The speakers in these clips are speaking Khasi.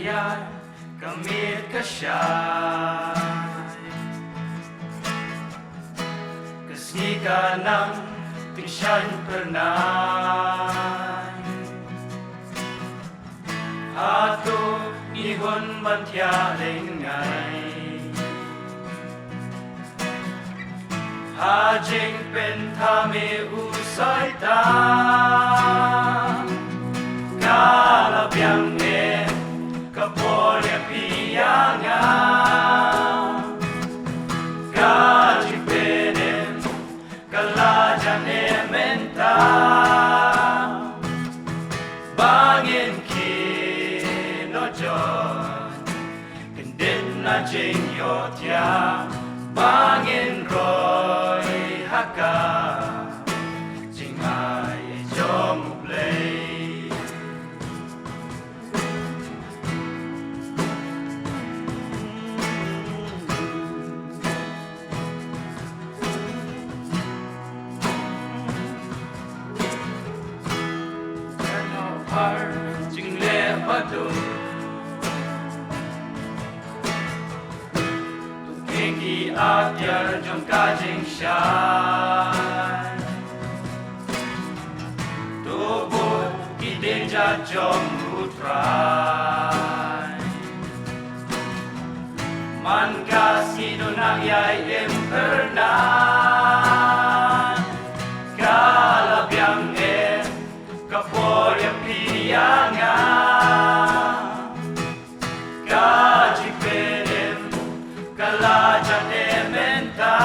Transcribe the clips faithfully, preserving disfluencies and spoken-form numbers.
Ïa ka miet ka shai, ka sngi ka nam tyngshaiñ pyrnai. Hato ngi hun ban thiah lyngngai ha jingpynthame u Soitan? Ka la biang eh ka por ïa phi ïa nga. Ka jingpynim ka la jan eh mynta. Ba ngin kynnoh jot, kyndit na jingïohthiah. Ba ngin roi ha ka jingai jong U Blei. Jingleh baduk, to kieng ki atiar jong ka jingshai, to bud ki dienjat jong U Trai. Man ka sngi duh nang ïai im pyrnai. Ka la biang eh ka por ïa phi ïa nga. Ka jingpynim ka la jan eh mynta.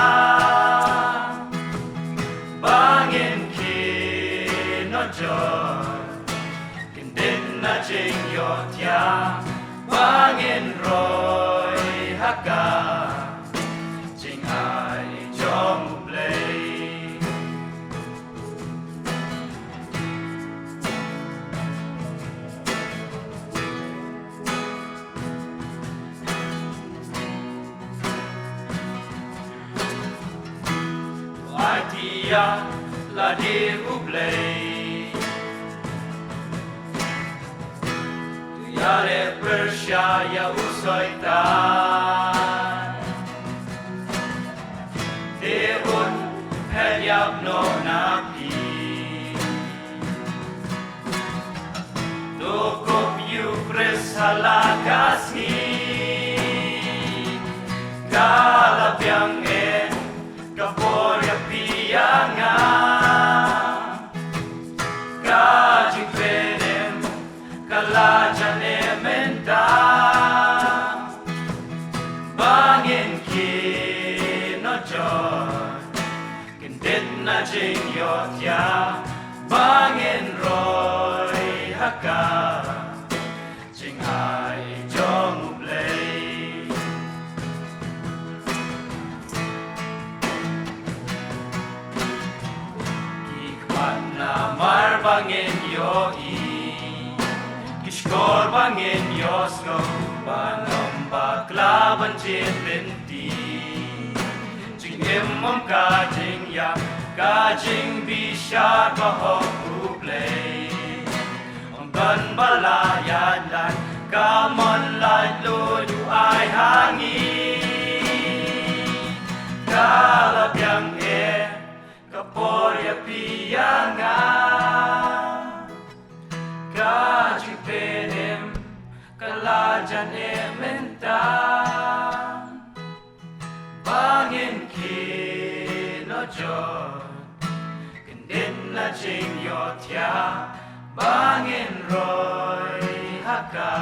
Ba ngin kynnoh jot, kyndit na jingïohthiah. Ba ngin roi ha ka jingai jong U Blei. Ai tiar lade U Blei, to ïaleh pyrshah ïa u Soitan. Te un phet ïap noh na phi. To kup ïa U Khrist ha la ka sngi. Ka la biang eh ka por ïa phi ïa nga. Ka jingpynim ka la jan eh mynta. Ba ngin kynnoh jot, kyndit na jingïohthiah. Ba ngin roi ha ka jingai jong U Blei. Ki khmat namar ba ngin ïohi, ki shkor ba ngin ïohsngew, ban ym bakla ban jied lynti. Jingim ym ka jingïap, ka jingbishar bahok U Blei. Ym don ba la ïaid lad, ka mon laitluid u ai ha ngi. Ka la biang eh ka por ïa phi ïa nga. Ka jingpynim ka la jan eh mynta. Ba ngin kynnoh jot, kyndit na jingïohthiah. Ba ngin roi ha ka